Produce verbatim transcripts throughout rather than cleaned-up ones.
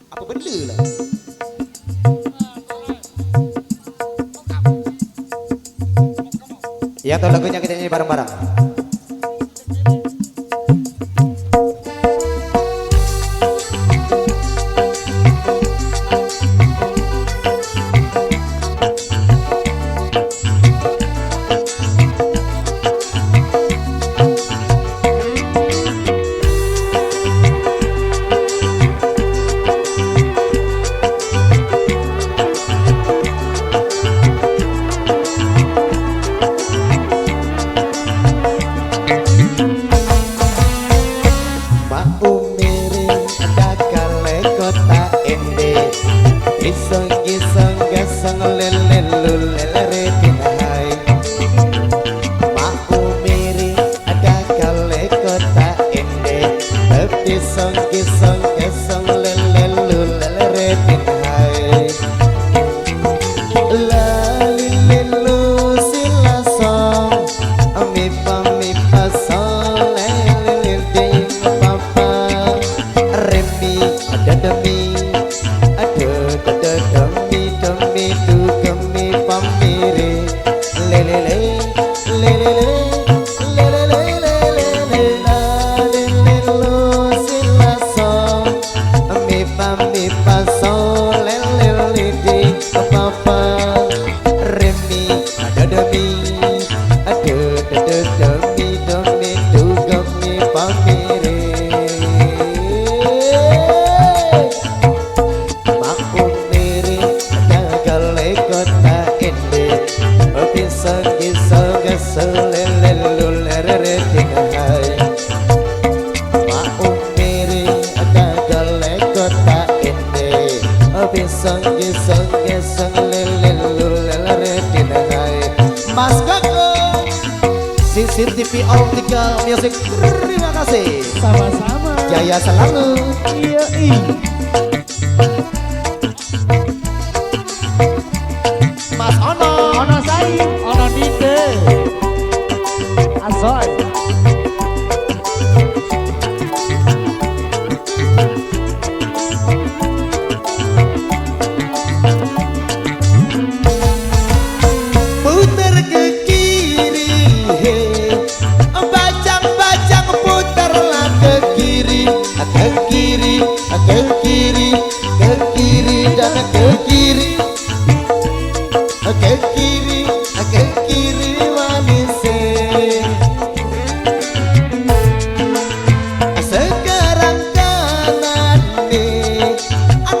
Apa benda lah? Yang tahu lagunya kita nyanyi bareng-bareng. Mak Umiri ada kale kota ende. Iseng iseng gaseng lele lule retin hai. Mak Umiri ada kale kota ende. Iseng iseng gaseng lele lule retin hai. Lali lelu sila song, mi pa mi pa song, lele lele ding pa pa. Re mi, ada demi, ada ada demi demi tu demi pa mi re. Lele le, lele le, lele le, lele le, lale lelu sila song. Mi pa mi pa sol lele lidi pa pa. Re mi ada demi, ada ada demi demi tu gemi pa mi re. Mak Umiri ada kale kota ende. Pisang kisang gasel lele lule retin hai. Mak Umiri ada kale kota ende. Pisang kisang gasel lele lule retin hai. Mas Koko, Sisin T V All Tiga Music, terima kasih. Sama-sama. Jaya selalu. Iya, iya. Mas Ono. Ono Sai, Ono Dite. Asoy. Putar ke kiri, he. Bajang-bajang putarlah ke kiri, ke kiri, ke kiri, ke kiri dan ke kiri. Ke kiri, ke kiri manis. Sekarang kanan nih.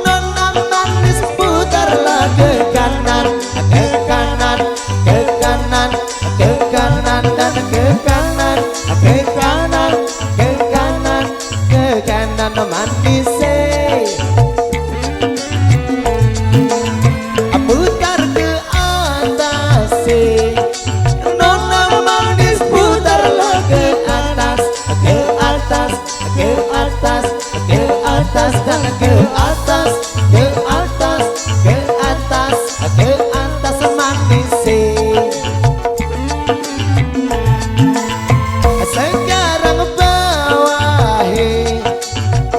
Nona manis putarlah ke kanan, ke kanan, ke kanan, ke kanan dan ke kanan, ke kanan, ke kanan, ke kanan manis. Putar ke atas. Nona manis putarlah ke atas, ke atas, ke atas, ke atas dan ke atas, ke atas, ke atas, ke atas manis. Sekarang bawah, he.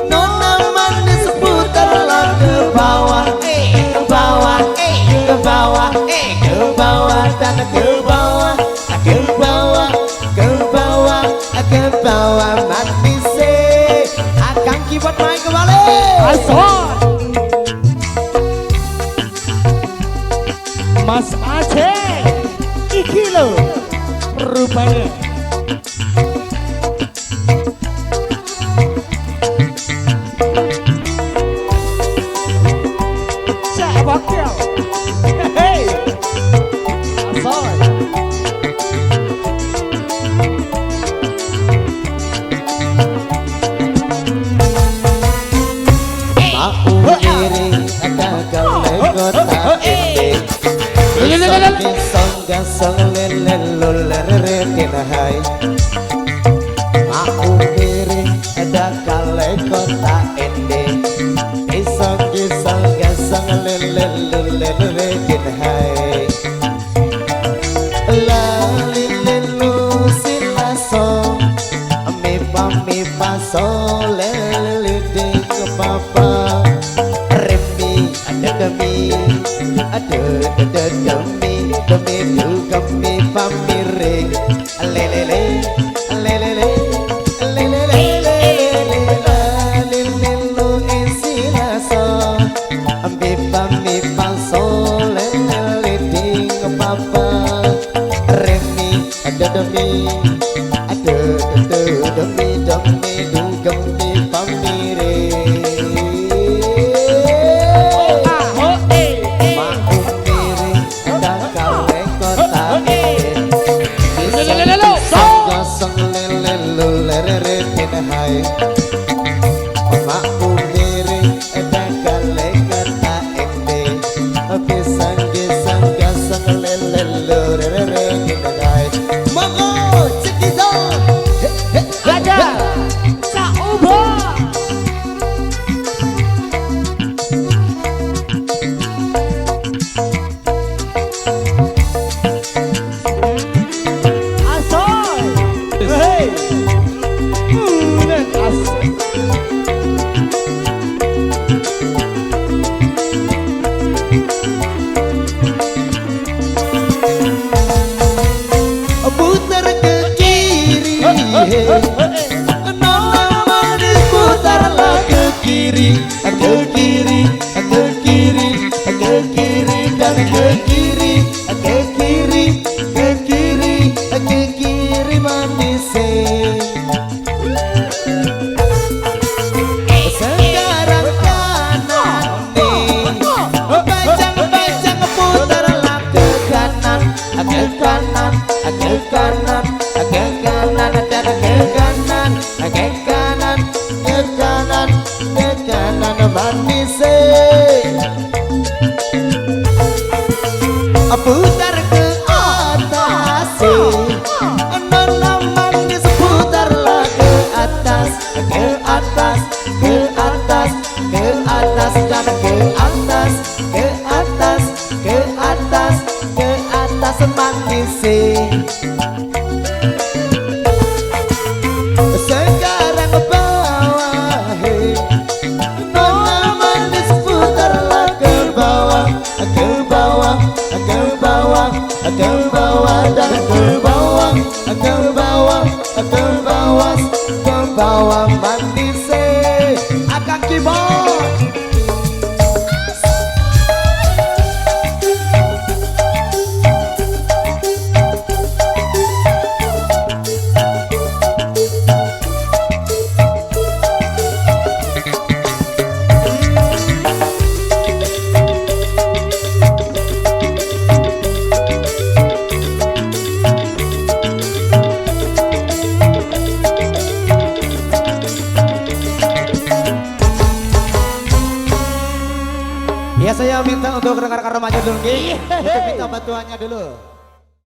Nona manis putarlah ke bawah, eh, ke bawah, eh, ke bawah, eh, ke bawah dan ke bawah, ke bawah, ke bawah, ke bawah manis, eh. Akang keyboard main kembali. Asal. Mas Aceh, iki lo rupanya. Cak Bakil. Hei. Asoy. Aku diri ada gawe kota ini. Pisang, pisang, gasang, lele, luler, retin, hai. Aku diri ada kale kota ini. Pisang, pisang, gasang, lele, luler, retin, hai. Lali lelu sila so, mi pa mi pa so, lele, lele, ding, pa pa. Demi, demi, demi pamiring. Lelele, lelele, lelele, lelele, lelele, isilaso. Ambi pami paso, lelele, ding papa. Remi, demi. Aduh, aduh, demi, demi, dugemi pamire. Mak umire, dakale kota ende. Lelelelelo, so. Gosong lelelo, lerere pinahai. Mak umire, dakale kota ende. Pisang, pisang, gasang, lelelo, lerere pinahai. Monggo, cekidot. Ada. Sauba. Asoy. Hei. Unen asik. Putar ke kiri, hei. Nona manis, putarlah ke kiri, ke kiri, ke kiri, ke kiri, dan ke kiri, ke kiri, ke kiri, ke kiri manis. Sekarang kanan nih. Bajang-bajang putarlah ke kanan, ke kanan, ke kanan, ke kanan, dan ke kanan, ke kanan, ke kanan, ke kanan manis. Putar ke atas, nona manis putarlah ke atas, ke atas, ke atas, ke atas, dan ke atas, ke atas, ke atas, ke atas manis. Sekarang bawah, hei. Nona manis putarlah ke bawah, ke bawah, ke bawah, ke bawah, dan ke bawah, ke bawah, ke bawah, ke bawah manis. Akang keyboard. Ya, saya minta untuk rekan-rekan remaja dulu, nggih. Iya. Untuk minta bantuannya dulu.